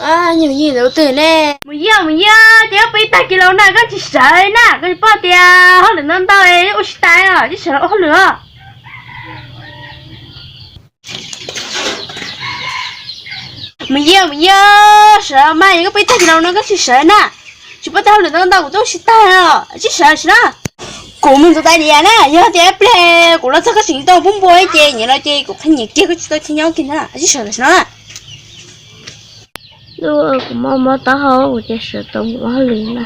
Nyuag Yij ntawd twg ne? Mus Yij, Mus Yij, ces koj peb tag kis laus na koj tsis sawv na, koj tsis paub tias hauj lwm ntau ntau ua tsis tas os, tsis sawv los ua hauj lwm os. Mus Yij, Mus Yij, sawv mas, yog koj peb tag kis laus no koj tsis sawv na, tsis paub tias hauj lwm ntau ntau kuv twb ua tsis tag os, tsis sawv sim na. Kuv mus ntxuav tais diav na, yog tias ib pliag kuv los txog koj tseem tau pub npua ces nyiam no ces kuv qhia nyiam kiag koj tsis tau chaw nyob kiag na, tsis sawv sim na. Kuv mob mob taub hau kuv ces sawv tau mus ua hauj lwm na.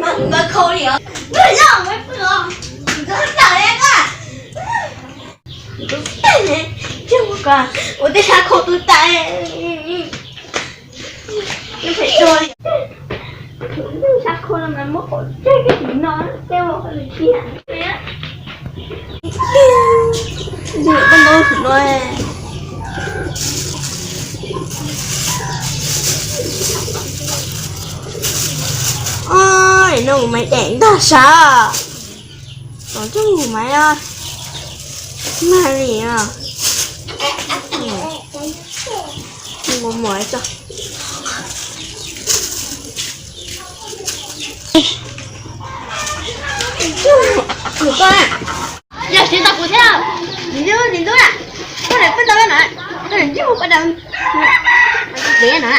Mas kuv npaj khau li os. Ntuj, yog kuv pw os. Kuv txhob tawm li koj. Kuv txhob tawm li. Coj mus kom ua tej sab khau tu tas. Phem dua li. Sab khau no mas muab qhov tseg kiag tim no, tej ua qhov lwm tiag. Paj ntaub no. Oj, no kuv mas daim ntog sav. Tom coj kuv mas mag li os. Muab muab tso. Kuv koj, yog tsis tau kuv thiab. Nim ntub, nim ntub na, koj daim paj ntaub no, koj daim ntsej muag paj ntaub, dev no.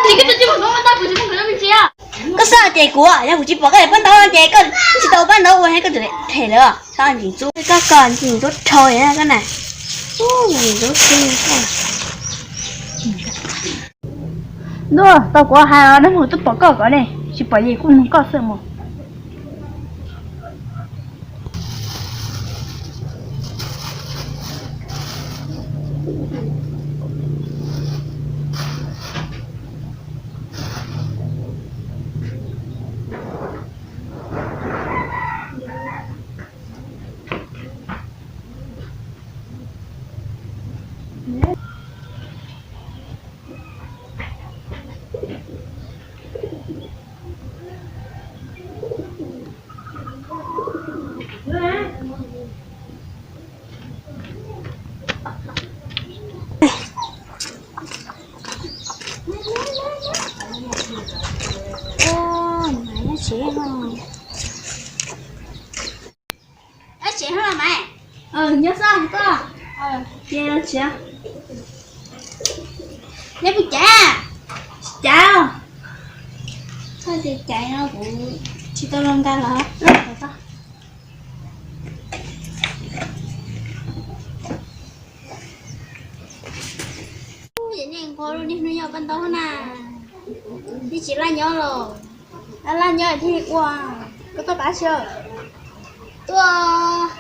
Tsis, koj tsis muaj koj paj ntaub, kuv tsis muaj koj me ntsis. Koj xav tias kuv, yog kuv tsis pom koj daim paj ntaub no ces koj tsis tau paj ntaub ua thiab, koj tseem them lawm. Txhob ntxim ntxub, koj koj ntxim ntxub dhau li koj na. Ntxim ntxub xwb. Ntuj, tau kuv hais los nag hmo twb pom koj ko ne, tsis pom ces kuj nug koj xwb mas. Tsev hab mas. Nyob xwb koj. Ces tsev. Neb puas caiv? Tsis caiv. Txhob tias caiv no kuv tsis tau los nqa los. Ces nej nquag lub niaj hnub nyob paj ntaub na, twb tsis laj nyob los. Laj nyob thiaj ua. Koj tuaj pab tsi? Tuaj,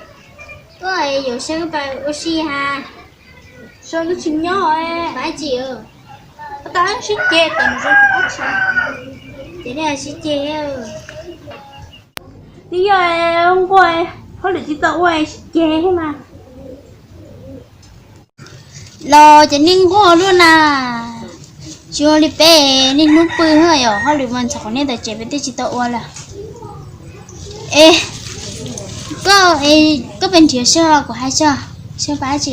tuaj yuav saib pab ua si ha. Saib twb tsis nyob. Pab tsi? Pab tab sib ceg tam zoo. Ces nej sib ceg. Twb yog nquag, hauj lwm tsis tau ua sib ceg thiab mas. Los ces nej nquag luaj na. Tsis ua li peb, niaj hnub pw yom, hauj lwm mas ntxhov qhov nej ntawd ces peb twb tsis tau ua lawm. Es, koj, koj pab nrhiav saib kuv hais saib, saib pab tsi.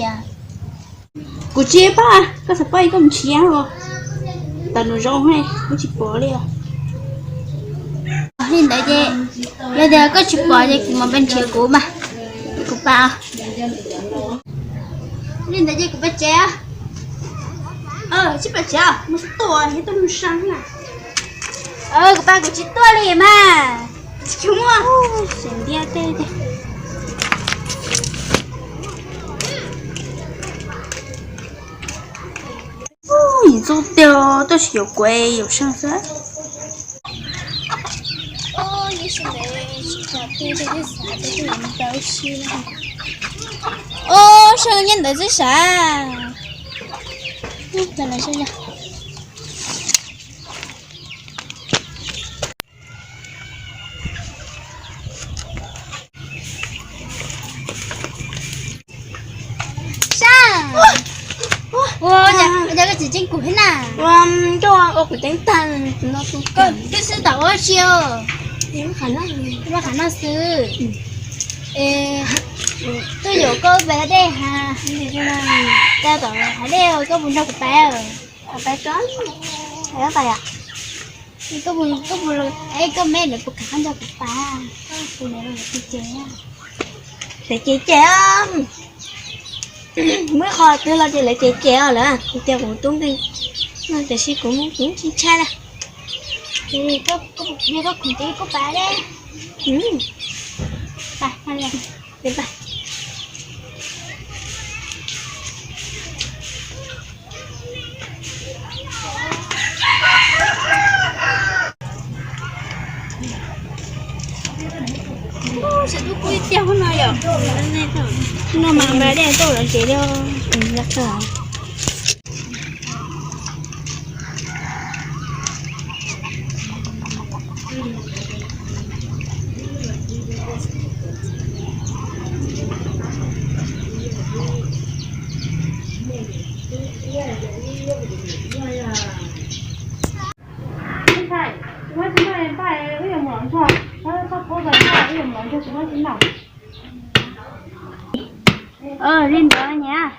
Kuv tsis pab, koj xav pab koj mus nrhiav. Tam nws zoo, kuv tsis pom li os. Li ntawd ces, yog tias koj tsis pom ces kuv mam pab nrhiav kuv mas, kuv pab. Li ntawd ces kuv pab tsev. Tsis pab tsev, mus tuaj, tuaj mus sa na. Kuv pab, kuv tsis tuaj li mas. Tsis muaj. Xeem ntiab tej tiag. Yus txuj tiag tab sis yuav kuv yuav saib xwb. Ub, saib nyob ntawd xwb sav. Sab, ua cas koj tsis tseeb kuv thiab na? Ua, koj ua kuv ceeb tag no, koj twb xwb tam ua si. Ua qhov no xwb. Es, tuaj yuav koj pab dej ha. Cas tom hav dej koj puas nrog kuv pab? Koj puas, koj puas, koj me lawv puas kam nrog kuv pab? Kuv niam lawv pw tsev. Lawv cem cem, muaj ib qho twg los ces lawv cem cem os lawm, kuv tias kuv tub nkeeg, tiam sis kuv, kuv tsis ntshai na. Yog koj khoom ces koj pab dej. Sab tub kub tiag no yom. No mas npaj dej tuaj lov tsev li. Li ntawd nyab.